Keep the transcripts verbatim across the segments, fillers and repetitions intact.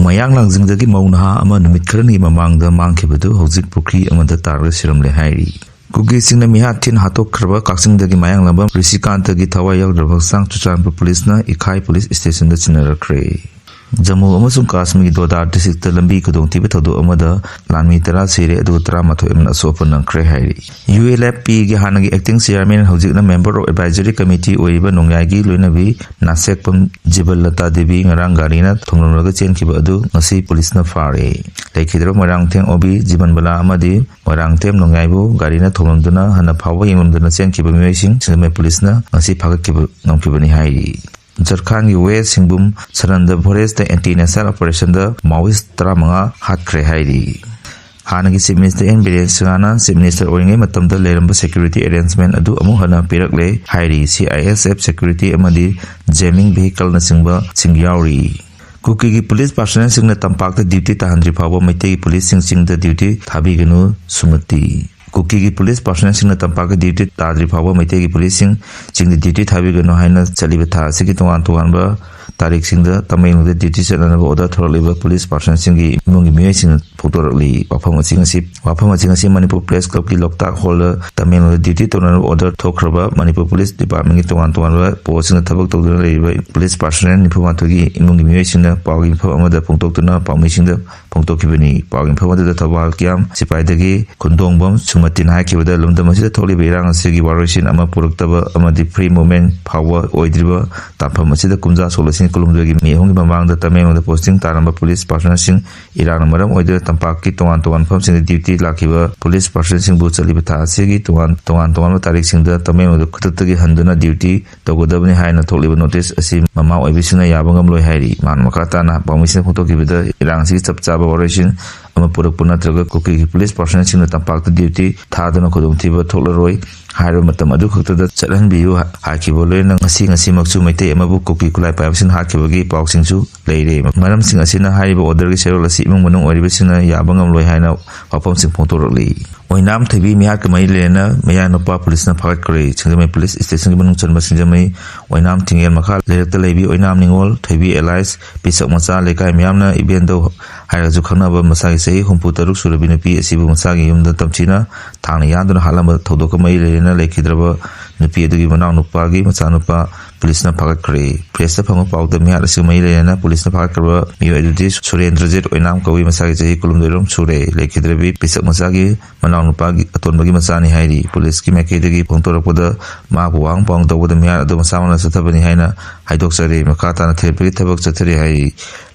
ꯃꯌꯥꯡꯂꯥꯡꯖꯤꯡꯗꯒꯤ ꯃꯧ ꯅꯍꯥ ꯑꯃ ꯅꯨꯃꯤꯠ ꯈꯔꯅꯤꯒꯤ ꯃꯃꯥꯡꯗ ꯃꯥꯡꯈꯤꯕꯗꯨ ꯍꯧꯖꯤꯛ ꯄꯨꯈ꯭ꯔꯤ ꯑꯃꯗ ꯇꯥꯔꯒ ꯁꯤꯔꯝꯂꯦ ꯍꯥꯏꯔꯤ꯫ ꯀꯨꯀꯤꯁꯤꯡꯅ ꯃꯤꯍꯥꯠ ꯊꯤꯅ ꯍꯥꯠꯇꯣꯛꯈ꯭ꯔꯕ ꯀꯛꯆꯤꯡꯗꯒꯤ ꯃꯌꯥꯡꯂꯥꯝꯕꯝ ꯔꯤꯁꯤꯀꯥꯟꯇꯒꯤ ꯊꯋꯥꯏ ꯌꯥꯎꯗ꯭ꯔꯕ ꯍꯛꯆꯥꯡ ꯆꯨꯔꯆꯥꯟꯄꯨꯔ ꯄꯨꯂꯤꯁꯅ ꯏꯈꯥꯏ ꯄꯨꯂꯤꯁ ꯁ꯭ꯇꯦꯁꯟꯗ ꯁꯤꯟꯅꯔꯛꯈ꯭ꯔꯦ꯫ ꯖꯝꯃꯨ ꯑꯃꯁꯨꯡ ꯀꯥꯁꯃꯤꯔꯒꯤ ꯗꯣꯗꯥ ꯗꯤꯁꯇ꯭ꯔꯤꯛꯇ ꯂꯝꯕꯤ ꯈꯨꯗꯣꯡꯊꯤꯕ ꯊꯧꯗꯣꯛ ꯑꯃꯗ ꯂꯥꯟꯃꯤ ꯇꯔꯥ ꯁꯤꯔꯦ, ꯑꯗꯨꯒ ꯇꯔꯥꯃꯥꯊꯣꯏ ꯑꯃꯅ ꯑꯁꯣꯛ ꯑꯄꯟ ꯅꯪꯈ꯭ꯔꯦ ꯍꯥꯏꯔꯤ꯫ ꯌꯨ ꯑꯦꯜ ꯑꯦꯐ ꯄꯤꯒꯤ ꯍꯥꯟꯅꯒꯤ acting chairman, ꯍꯧꯖꯤꯛꯅ member of advisory committee ꯑꯣꯏꯔꯤꯕ ꯅꯣꯡꯌꯥꯏꯒꯤ ꯂꯣꯏꯅꯕꯤ ꯅꯥꯁꯦꯛꯄꯝ ꯖꯤꯕꯟꯂꯇꯥ ꯗꯦꯕꯤ ꯉꯔꯥꯡ ꯒꯥꯔꯤꯅ ꯊꯣꯝꯂꯝꯂꯒ ꯆꯦꯟꯈꯤꯕ ꯑꯗꯨ ꯉꯁꯤ ꯄꯨꯂꯤꯁꯅ ꯐꯥꯔꯦ꯫ ꯂꯩꯈꯤꯗ꯭ꯔꯕ ꯃꯣꯏꯔꯥꯡꯊꯦꯝ ꯑꯣꯕꯤ ꯖꯤꯕꯟꯕꯂꯥ ꯑꯃꯗꯤ ꯃꯣꯏꯔꯥꯡꯊꯦꯝ ꯅꯣꯡꯌꯥꯏꯕꯨ ꯒꯥꯔꯤꯅ ꯊꯣꯝꯂꯝꯗꯨꯅ ꯍꯟꯅ ꯐꯥꯎꯕ ꯌꯦꯡꯂꯝꯗꯅ ꯆꯦꯟꯈꯤꯕ ꯃꯤꯑꯣꯏꯁꯤꯡ ꯁꯤꯡꯖꯃꯩ ꯄꯨꯂꯤꯁꯅ ꯉꯁꯤ ꯐꯥꯒꯠꯈꯤꯕ ꯉꯝꯈꯤꯕꯅꯤ ꯍꯥꯏꯔꯤ꯫ ꯖꯔꯈꯥꯟꯒꯤ ꯋꯦꯁ ꯁꯤꯡꯕꯨꯝ ꯁꯔꯟꯗ ꯐꯣꯔꯦꯁꯇ anti nasal operationꯗ Maoist ꯇꯔꯥꯃꯉꯥ ꯍꯥꯠꯈ꯭ꯔꯦ ꯍꯥꯏꯔꯤ꯫ ꯍꯥꯟꯅꯒꯤ Chief Minister ꯑꯦꯟ ꯕꯤꯔꯦꯟ ꯁꯤꯡꯍꯅ Chief Minister ꯑꯣꯏꯔꯤꯉꯩ ꯃꯇꯝꯗ ꯂꯩꯔꯝꯕ security arrangement ꯑꯗꯨ ꯑꯃꯨꯛ ꯍꯟꯅ ꯄꯤꯔꯛꯂꯦ ꯍꯥꯏꯔꯤ꯫ C I S F security ꯑꯃꯗꯤ jamming vehicleꯅꯆꯤꯡꯕꯁꯤꯡ ꯌꯥꯎꯔꯤ꯫ ꯀꯨꯀꯤꯒꯤ ꯄꯨꯂꯤꯁ personnelꯁꯤꯡꯅ ꯇꯝꯄꯥꯛꯇ duty ꯇꯥꯍꯟꯗ꯭ꯔꯤ ꯐꯥꯎꯕ ꯃꯩꯇꯩꯒꯤ ꯄꯨꯂꯤꯁꯁꯤꯡ ꯆꯤꯡꯗ duty ꯊꯥꯕꯤꯒꯅꯨ, ꯁꯨꯃꯇꯤ꯫ ꯀꯨꯀꯤꯒꯤ ꯄꯨꯂꯤꯁ personnelꯁꯤꯡꯅ ꯇꯝꯄꯥꯛꯀꯤ duty ꯇꯥꯗ꯭ꯔꯤ ꯐꯥꯎꯕ ꯃꯩꯇꯩꯒꯤ ꯄꯨꯂꯤꯁꯁꯤꯡ ꯆꯤꯡꯗ duty ꯊꯥꯕꯤꯒꯅꯨ ꯍꯥꯏꯅ ꯆꯠꯂꯤꯕ ꯊꯥ ꯑꯁꯤꯒꯤ ꯇꯣꯉꯥꯟ ꯇꯣꯉꯥꯟꯕ ꯇꯥꯔꯤꯛꯁꯤꯡꯗ ꯇꯃꯦꯡꯂꯣꯡꯗ duty ꯆꯠꯅꯅꯕ order ꯊꯣꯔꯛꯂꯤꯕ ꯄꯨꯂꯤꯁ personnelꯁꯤꯡꯒꯤ ꯏꯃꯨꯡꯒꯤ ꯃꯤꯑꯣꯏꯁꯤꯡꯅ ꯐꯣꯡꯗꯣꯔꯛꯂꯤ꯫ ꯋꯥꯐꯝ ꯑꯁꯤ ꯉꯁꯤ, ꯋꯥꯐꯝ ꯑꯁꯤ ꯉꯁꯤ ꯃꯅꯤꯄꯨꯔ Press Clubꯀꯤ ꯂꯣꯛꯇꯥꯛ Hallꯗ ꯇꯃꯦꯡꯂꯣꯡꯗ duty ꯇꯧꯅꯅꯕ order ꯊꯣꯛꯈ꯭ꯔꯕ ꯃꯅꯤꯄꯨꯔ ꯄꯨꯂꯤꯁ departmentꯀꯤ ꯇꯣꯉꯥꯟ ꯇꯣꯉꯥꯟꯕ postꯁꯤꯡꯗ ꯊꯕꯛ ꯇꯧꯗꯨꯅ ꯂꯩꯔꯤꯕ ꯄꯨꯂꯤꯁ personnel ꯅꯤꯐꯨ ꯃꯥꯊꯣꯏꯒꯤ ꯏꯃꯨꯡꯒꯤ ꯃꯤꯑꯣꯏꯁꯤꯡꯅ ꯄꯥꯎꯒꯤ ꯃꯤꯐꯝ ꯑꯃꯗ ꯐꯣꯡꯗꯣꯛꯇꯨꯅ ꯄꯥꯎꯃꯤꯁꯤꯡꯗ ꯐꯣꯡꯗꯣꯛꯈꯤꯕꯅꯤ꯫ ꯄꯥꯎꯒꯤ ꯃꯤꯐꯝ ꯑꯗꯨꯗ ꯊꯧꯕꯥꯜ ꯀꯤꯌꯥꯝ ꯁꯤꯄꯥꯏꯗꯒꯤ ꯈꯨꯟꯗꯣꯡꯕꯝ ꯁꯨꯃꯇꯤꯅ ꯍꯥꯏꯈꯤꯕꯗ, ꯂꯝꯗꯝ ꯑꯁꯤꯗ ꯊꯣꯛꯂꯤꯕ ꯏꯔꯥꯡ ꯑꯁꯤꯒꯤ ꯋꯥꯔꯣꯏꯁꯤꯟ ꯑꯃ ꯄꯨꯔꯛꯇꯕ ꯑꯃꯗꯤ free movement ꯐꯥꯎꯕ ꯑꯣꯏꯗ꯭ꯔꯤꯕ ꯇꯥꯟꯐꯝ ꯑꯁꯤꯗ ꯀꯨꯝꯖꯥ ꯁꯣꯛ ꯂꯤꯁꯤꯡ ꯀꯨꯟꯍꯨꯝꯗꯣꯏꯒꯤ ꯃꯦ ꯑꯍꯨꯝꯒꯤ ꯃꯃꯥꯡꯗ ꯇꯃꯦꯡꯂꯣꯡꯗ posting ꯇꯥꯔꯝꯕ ꯄꯨꯂꯤꯁ personnelꯁꯤꯡ ꯏꯔꯥꯡꯅ ꯃꯔꯝ ꯑꯣꯏꯗꯨꯅ ꯇꯝꯄꯥꯛꯀꯤ ꯇꯣꯉꯥꯟ ꯇꯣꯉꯥꯟꯕ ꯃꯐꯝꯁꯤꯡꯗ duty ꯂꯥꯛꯈꯤꯕ ꯄꯨꯂꯤꯁ personnelꯁꯤꯡꯕꯨ ꯆꯠꯂꯤꯕ ꯊꯥ ꯑꯁꯤꯒꯤ ꯇꯣꯉꯥꯟ, ꯇꯣꯉꯥꯟ ꯇꯣꯉꯥꯟꯕ ꯇꯥꯔꯤꯛꯁꯤꯡꯗ ꯇꯃꯦꯡꯂꯣꯡꯗ ꯈꯨꯗꯛꯇꯒꯤ ꯍꯟꯗꯨꯅ duty ꯇꯧꯒꯗꯕꯅꯤ ꯍꯥꯏꯅ ꯊꯣꯛꯂꯤꯕ notice ꯑꯁꯤ ꯃꯃꯥ ꯑꯣꯏꯕꯤꯁꯤꯡꯅ ꯌꯥꯕ ꯉꯝꯂꯣꯏ ꯍꯥꯏꯔꯤ꯫ ꯃꯍꯥꯛꯅ ꯃꯈꯥ ꯇꯥꯅ ꯄꯥꯎꯃꯤꯁꯤꯡꯅ ꯐꯣꯡꯗꯣꯛꯈꯤꯕꯗ ꯏꯔꯥꯡ ꯑꯁꯤꯒꯤ ꯆꯞ ꯆꯥꯕ ꯋꯥꯔꯣꯏꯁꯤꯟ ꯑꯃ ꯄꯨꯔꯛꯄ ꯅꯠꯇ꯭ꯔꯒ ꯀꯨꯀꯤꯒꯤ ꯄꯨꯂꯤꯁ personnelꯁꯤꯡꯅ ꯇꯝꯄꯥꯛꯇ duty ꯊꯥꯗꯨꯅ ꯈꯨꯗꯣꯡꯊꯤꯕ ꯊꯣꯛꯂꯔꯣꯏ ꯍꯥꯏꯔꯕ ꯃꯇꯝ ꯑꯗꯨ ꯈꯛꯇꯗ ꯆꯠꯍꯟꯕꯤꯌꯨ ꯍꯥꯏꯈꯤꯕ ꯂꯣꯏꯅꯅ ꯉꯁꯤ, ꯉꯁꯤꯃꯛꯁꯨ ꯃꯩꯇꯩ ꯑꯃꯕꯨ ꯀꯨꯀꯤ ꯈꯨꯠꯂꯥꯏ ꯄꯥꯏꯕꯁꯤꯡꯅ ꯍꯥꯠꯈꯤꯕꯒꯤ ꯄꯥꯎꯁꯤꯡꯁꯨ ꯂꯩꯔꯦ꯫ ꯃꯔꯝꯁꯤꯡ ꯑꯁꯤꯅ ꯍꯥꯏꯔꯤꯕ orderꯒꯤ ꯆꯦꯔꯣꯜ ꯑꯁꯤ ꯏꯃꯨꯡ ꯃꯅꯨꯡ ꯑꯣꯏꯔꯤꯕꯁꯤꯡꯅ ꯌꯥꯕ ꯉꯝꯂꯣꯏ ꯍꯥꯏꯅ ꯋꯥꯐꯝꯁꯤꯡ ꯐꯣꯡꯗꯣꯔꯛꯂꯤ꯫ ꯑꯣꯏꯅꯥꯝ ꯊꯣꯏꯕꯤ ꯃꯤꯍꯥꯠꯀ ꯃꯔꯤ ꯂꯩꯅꯅ ꯃꯌꯥ ꯅꯨꯄꯥ ꯄꯨꯂꯤꯁꯅ ꯐꯥꯒꯠꯈ꯭ꯔꯦ꯫ ꯁꯤꯡꯖꯃꯩ ꯄꯨꯂꯤꯁ ꯁ꯭ꯇꯦꯁꯟꯒꯤ ꯃꯅꯨꯡ ꯆꯟꯕ ꯁꯤꯡꯖꯃꯩ ꯑꯣꯏꯅꯥꯝ ꯊꯤꯡꯉꯦꯜ ꯃꯈꯥ ꯂꯩꯔꯛꯇ ꯂꯩꯕꯤ ꯑꯣꯏꯅꯥꯝ ꯅꯤꯉꯣꯜ ꯊꯣꯏꯕꯤ alias ꯄꯤꯁꯛ ꯃꯆꯥ, ꯂꯩꯀꯥꯏ ꯃꯤꯌꯥꯝꯅ ꯏꯕꯦꯟꯗꯧ ꯍꯥꯏꯔꯒꯁꯨ ꯈꯪꯅꯕ, ꯃꯁꯥꯒꯤ ꯆꯍꯤ ꯍꯨꯝꯐꯨ ꯇꯔꯨꯛ ꯁꯨꯔꯕꯤ ꯅꯨꯄꯤ ꯑꯁꯤꯕꯨ ꯃꯁꯥꯒꯤ ꯌꯨꯝꯗ ꯇꯝꯊꯤꯅ ꯊꯥꯡꯅ ꯌꯥꯟꯗꯨꯅ ꯍꯥꯠꯂꯝꯕ ꯊꯧꯗꯣꯛꯀ ꯃꯔꯤ ꯂꯩꯅꯅ ꯂꯩꯈꯤꯗ꯭ꯔꯕ ꯅꯨꯄꯤ ꯑꯗꯨꯒꯤ ꯃꯅꯥꯎ ꯅꯨꯄꯥꯒꯤ ꯃꯆꯥꯅꯨꯄꯥ ꯄꯨꯂꯤꯁꯅ ꯐꯥꯒꯠꯈ꯭ꯔꯦ꯫ ꯄ꯭ꯔꯦꯁꯇ ꯐꯪꯕ ꯄꯥꯎꯗ ꯃꯤꯍꯥꯠ ꯑꯁꯤꯒ ꯃꯔꯤ ꯂꯩꯅꯅ ꯄꯨꯂꯤꯁꯅ ꯐꯥꯒꯠꯈ꯭ꯔꯕ ꯃꯤꯑꯣꯏ ꯑꯗꯨꯗꯤ ꯁꯨꯔꯦꯟꯗ꯭ꯔꯖꯤꯠ ꯑꯣꯏꯅꯥꯝ ꯀꯧꯏ, ꯃꯁꯥꯒꯤ ꯆꯍꯤ ꯀꯨꯟꯍꯨꯝꯗꯣꯏ ꯔꯣꯝ ꯁꯨꯔꯦ꯫ ꯂꯩꯈꯤꯗ꯭ꯔꯕꯤ ꯄꯤꯁꯛ ꯃꯆꯥꯒꯤ ꯃꯅꯥꯎ ꯅꯨꯄꯥꯒꯤ ꯑꯇꯣꯟꯕꯒꯤ ꯃꯆꯥꯅꯤ ꯍꯥꯏꯔꯤ꯫ ꯄꯨꯂꯤꯁꯀꯤ ꯃꯥꯏꯀꯩꯗꯒꯤ ꯐꯣꯡꯗꯣꯔꯛꯄꯗ ꯃꯍꯥꯛꯄꯨ ꯋꯥꯍꯪ ꯄꯥꯎꯍꯪ ꯇꯧꯕꯗ ꯃꯤꯍꯥꯠ ꯑꯗꯨ ꯃꯁꯥꯃꯛꯅ ꯆꯠꯊꯕꯅꯤ ꯍꯥꯏꯅ ꯍꯥꯏꯗꯣꯛꯆꯔꯦ꯫ ꯃꯈꯥ ꯇꯥꯅ ꯊꯤꯒꯠꯄꯒꯤ ꯊꯕꯛ ꯆꯠꯊꯔꯤ ꯍꯥꯏꯔꯤ꯫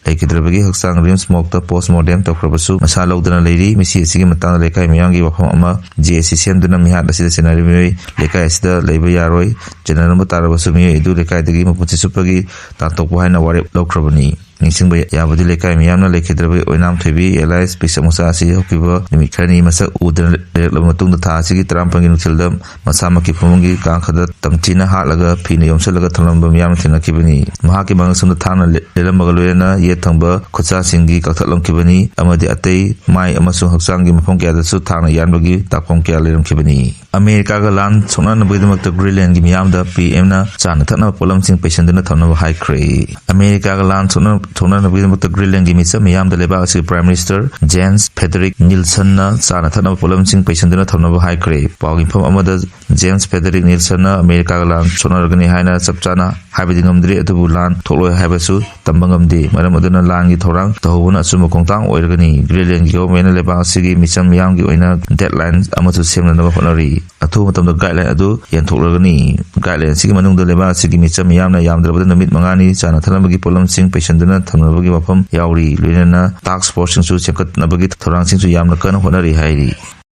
ꯂꯩꯈꯤꯗ꯭ꯔꯕꯒꯤ ꯍꯛꯆꯥꯡ ꯔꯤꯝꯁ ꯃꯣꯔꯒꯇ ꯄꯣꯁꯃꯣꯔꯇꯦꯝ ꯇꯧꯈ꯭ꯔꯕꯁꯨ ꯃꯁꯥ ꯂꯧꯗꯅ ꯂꯩꯔꯤ꯫ ꯃꯁꯤ ꯑꯁꯤꯒꯤ ꯃꯇꯥꯡꯗ ꯂꯩꯀꯥꯏ ꯃꯤꯌꯥꯝꯒꯤ ꯋꯥꯐꯝ ꯑꯃ ꯖꯦ ꯑꯦ ꯁꯤ ꯁꯦꯝꯗꯨꯅ ꯃꯤꯍꯥꯠ ꯑꯁꯤꯗ ꯆꯦꯟꯅꯔꯤꯕ ꯃꯤꯑꯣꯏ ꯂꯩꯀꯥꯏ ꯑꯁꯤꯗ ꯂꯩꯕ ꯌꯥꯔꯣꯏ꯫ ꯆꯦꯟꯅꯔꯝꯕ ꯇꯥꯔꯕꯁꯨ ꯃꯤꯑꯣꯏ ꯑꯗꯨ ꯂꯩꯀꯥꯏꯗꯒꯤ ꯃꯄꯨꯟꯁꯤ ꯆꯨꯞꯄꯒꯤ ꯇꯥꯟꯊꯣꯛꯄ ꯍꯥꯏꯅ ꯋꯥꯔꯦꯞ ꯂꯧꯈ꯭ꯔꯕꯅꯤ꯫ ꯅꯤꯡꯁꯤꯡꯕ ꯌꯥꯕꯗꯤ ꯂꯩꯀꯥꯏ ꯃꯤꯌꯥꯝꯅ ꯂꯩꯈꯤꯗ꯭ꯔꯕ ꯑꯣꯏꯅꯥꯝ ꯊꯣꯏꯕꯤ alias ꯄꯤꯁꯛ ꯃꯆꯥ ꯑꯁꯤ ꯍꯧꯈꯤꯕ ꯅꯨꯃꯤꯠ ꯈꯔꯅꯤ ꯃꯁꯛ ꯎꯗꯅ ꯂꯩꯔꯛꯂꯕ ꯃꯇꯨꯡꯗ ꯊꯥ ꯑꯁꯤꯒꯤ ꯇꯔꯥꯃꯥꯄꯟꯒꯤ ꯅꯨꯡꯊꯤꯜꯗ ꯃꯁꯥꯃꯛꯀꯤ ꯐꯃꯨꯡꯒꯤ ꯀꯥꯡꯈꯗ ꯇꯝꯊꯤꯅ ꯍꯥꯠꯂꯒ ꯐꯤꯅ ꯌꯣꯝꯁꯤꯜꯂꯒ ꯊꯝꯂꯝꯕ ꯃꯤꯌꯥꯝꯅ ꯊꯦꯡꯅꯈꯤꯕꯅꯤ꯫ ꯃꯍꯥꯛꯀꯤ ꯃꯉꯛꯁꯝꯗ ꯊꯥꯡꯅ ꯂꯦ-, ꯂꯦꯜꯂꯝꯕꯒ ꯂꯣꯏꯅꯅ ꯌꯦꯠ ꯊꯪꯕ ꯈꯨꯠꯁꯥꯁꯤꯡꯒꯤ ꯀꯛꯊꯠꯂꯝꯈꯤꯕꯅꯤ ꯑꯃꯗꯤ ꯑꯇꯩ ꯃꯥꯏ ꯑꯃꯁꯨꯡ ꯍꯛꯆꯥꯡꯒꯤ ꯃꯐꯝ ꯀꯌꯥꯗꯁꯨ ꯊꯥꯡꯅ ꯌꯥꯟꯕꯒꯤ ꯇꯥꯛꯐꯝ ꯀꯌꯥ ꯂꯩꯔꯝꯈꯤꯕꯅꯤ꯫ ꯑꯃꯦꯔꯤꯀꯥꯒ ꯂꯥꯟ ꯁꯣꯛꯅꯅꯕꯒꯤꯗꯃꯛꯇ ꯒ꯭ꯔꯤꯟꯂꯦꯟꯒꯤ ꯃꯤꯌꯥꯝꯗ ꯄꯤ ꯑꯦꯝꯅ ꯆꯥꯅ ꯊꯛꯅꯕ ꯄꯣꯠꯂꯝꯁꯤꯡ ꯄꯩꯁꯟꯗꯨꯅ ꯊꯝꯅꯕ ꯍꯥꯏꯈ꯭ꯔꯦ꯫ ꯑꯃꯦꯔꯤꯀꯥꯒ ꯂꯥꯟ ꯁꯣꯛꯅ-, ꯁꯣꯛꯅꯅꯕꯒꯤꯗꯃꯛꯇ ꯒ꯭ꯔꯤꯟꯂꯦꯟꯒꯤ ꯃꯤꯆꯝ ꯃꯤꯌꯥꯝꯗ ꯂꯩꯕꯥꯛ ꯑꯁꯤꯒꯤ Prime Minister Jens Frederik Nielsenꯅ ꯆꯥꯅ ꯊꯛꯅꯕ ꯄꯣꯠꯂꯝꯁꯤꯡ ꯄꯩꯁꯟꯗꯨꯅ ꯊꯝꯅꯕ ꯍꯥꯏꯈ꯭ꯔꯦ꯫ ꯄꯥꯎ ꯌꯨꯝꯐꯝ ꯑꯃꯗ ꯖꯦꯟꯁ ꯐꯦꯗꯔꯤꯛ ꯅꯤꯜꯁꯟꯅ ꯑꯃꯦꯔꯤꯀꯥꯒ ꯂꯥꯟ ꯁꯣꯛꯅꯔꯒꯅꯤ ꯍꯥꯏꯅ ꯆꯞ ꯆꯥꯅ ꯍꯥꯏꯕꯗꯤ ꯉꯝꯗ꯭ꯔꯤ, ꯑꯗꯨꯕꯨ ꯂꯥꯟ ꯊꯣꯛꯂꯣꯏ ꯍꯥꯏꯕꯁꯨ ꯇꯝꯕ ꯉꯝꯗꯦ꯫ ꯃꯔꯝ ꯑꯗꯨꯅ ꯂꯥꯟꯒꯤ ꯊꯧꯔꯥꯡ ꯇꯧꯍꯧꯕꯅ ꯑꯆꯨꯝꯕ ꯈꯣꯡꯊꯥꯡ ꯑꯣꯏꯔꯒꯅꯤ꯫ ꯒ꯭ꯔꯤꯟꯂꯦꯟꯒꯤ ꯒꯣꯚꯔꯟꯃꯦꯟꯠꯅ ꯂꯩꯕꯥꯛ ꯑꯁꯤꯒꯤ ꯃꯤꯆꯝ ꯃꯤꯌꯥꯝꯒꯤ ꯑꯣꯏꯅ ꯗꯦꯗꯂꯥꯏꯟ ꯑꯃꯁꯨ ꯁꯦꯝꯅꯅꯕ ꯍꯣꯠꯅꯔꯤ꯫ ꯑꯊꯨꯕ ꯃꯇꯝꯗ ꯒꯥꯏꯗꯂꯥꯏꯟ ꯑꯗꯨ ꯌꯦꯟꯊꯣꯛꯂꯒꯅꯤ꯫ ꯒꯥꯏꯗꯂꯥꯏꯟ ꯑꯁꯤꯒꯤ ꯃꯅꯨꯡꯗ ꯂꯩꯕꯥꯛ ꯑꯁꯤꯒꯤ ꯃꯤꯆꯝ ꯃꯤꯌꯥꯝꯅ ꯌꯥꯝꯗ꯭ꯔꯕꯗ ꯅꯨꯃꯤꯠ ꯃꯉꯥꯅꯤ ꯆꯥꯅ ꯊꯛꯅꯕꯒꯤ ꯄꯣꯠꯂꯝꯁꯤꯡ ꯄꯩꯁꯟꯗꯨꯅ ꯊꯝꯅꯕꯒꯤ ꯋꯥꯐꯝ ꯌꯥꯎꯔꯤ꯫ ꯂꯣꯏꯅꯅ ꯇꯥꯛꯁ ꯐꯣꯔꯁꯁꯤꯡꯁꯨ ꯁꯦꯝꯒꯠꯅꯕꯒꯤ ꯊꯧꯔꯥꯡꯁꯤꯡꯁꯨ ꯌꯥꯝꯅ ꯀꯟꯅ ꯍꯣꯠꯅꯔꯤ ꯍꯥꯏꯔꯤ꯫